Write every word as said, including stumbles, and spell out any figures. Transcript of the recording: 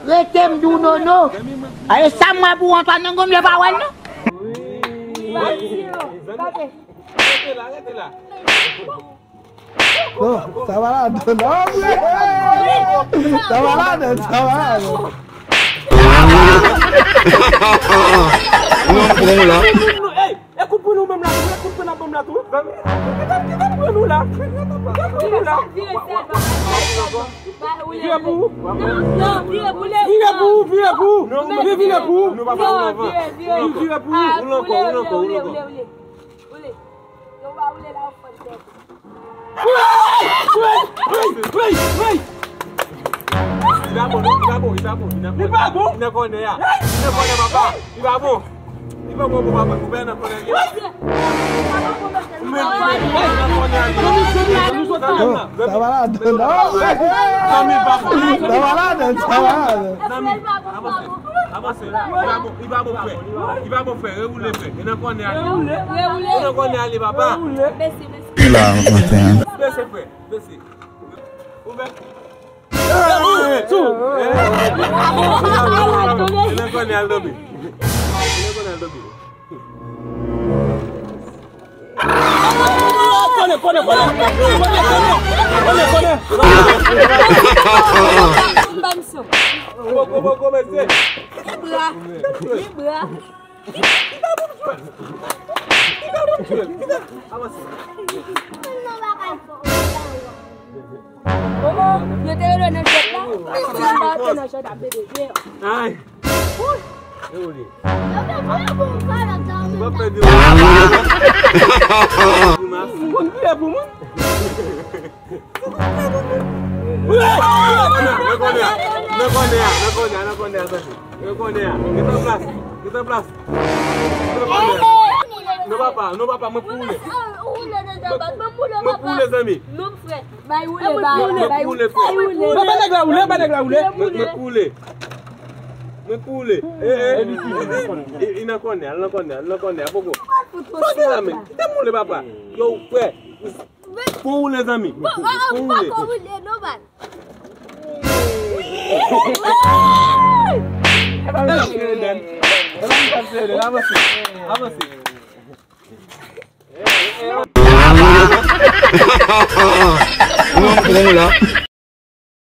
Rete m di w nono. A, e sa m wè pou w, Antoine, nan gonm yo pa wè l non. Rete la, rete la. Oh, sa va ladan. Non, wi. Sa va ladan, sa va ladan. Ou pran la. Ey, e kout pwen nou menm la tou, e kout pwen nan banm la tou. Kite, kite pwen nou la. Kite pwen nou la. Vire pou ou. Vire pou ou, vire pou ou. Vire, vire pou ou. Vire pou ou. Ou lankò, ou lankò, ou lankò. Yo pa woule la, yo fò tèt. Li pa bon, non, li pa bon, li pa bon, li pa bon. Li pa bon. Li nan kònè a. Li nan kònè, papa. Li pa bon. Li pa bon, bon, papa. Ou pa nan kònè a. Ou menm, ou menm, ou nan kònè a. Sa va ladan, non? Zanmi, li pa bon. Sa va ladan, sa va ladan. Zanmi, avanse. Avanse. Li pa bon, li pa bon, frè. Li pa bon, frè. Rewoule, frè. E nan kònè a li. Rewoule. E nan kònè a li, papa. Rewoule. Bese, bese. Ki la, Antoine? Bese, frè. Bese. Ouvè. Tou. E nan kònè a l tonbe. E nan kònè a l tonbe. Kònè, kònè, kònè. Kònè, kònè, kònè. Boko, boko, mesye. Libra. Libra. Kòman? Yo te rele nan jwèt la. Yo te nan jwèt la, bebe. Ay. Mwen konn ki e pou mwen. Nan kònè a, nan kònè a, nan kònè a, nan kònè a, nan kònè a, nan kònè a. Rete an plas, rete an plas. Nan kònè a. Non, papa, non, papa, mwen pou woule. Mwen pou woule, zanmi. Non, frè. Bay woule, bay woule, bay woule. Ba nèg la woule, ba nèg la woule. Mwen, mwen pou woule. Mwen pou woule. E, e, e, e, nan kònè a, nan kònè a, nan kònè a, poko. Pase la men. Kite m woule, papa. Yo, frè. Pou woule, zanmi. Pou woule. Avanse, avanse. Ou pran la.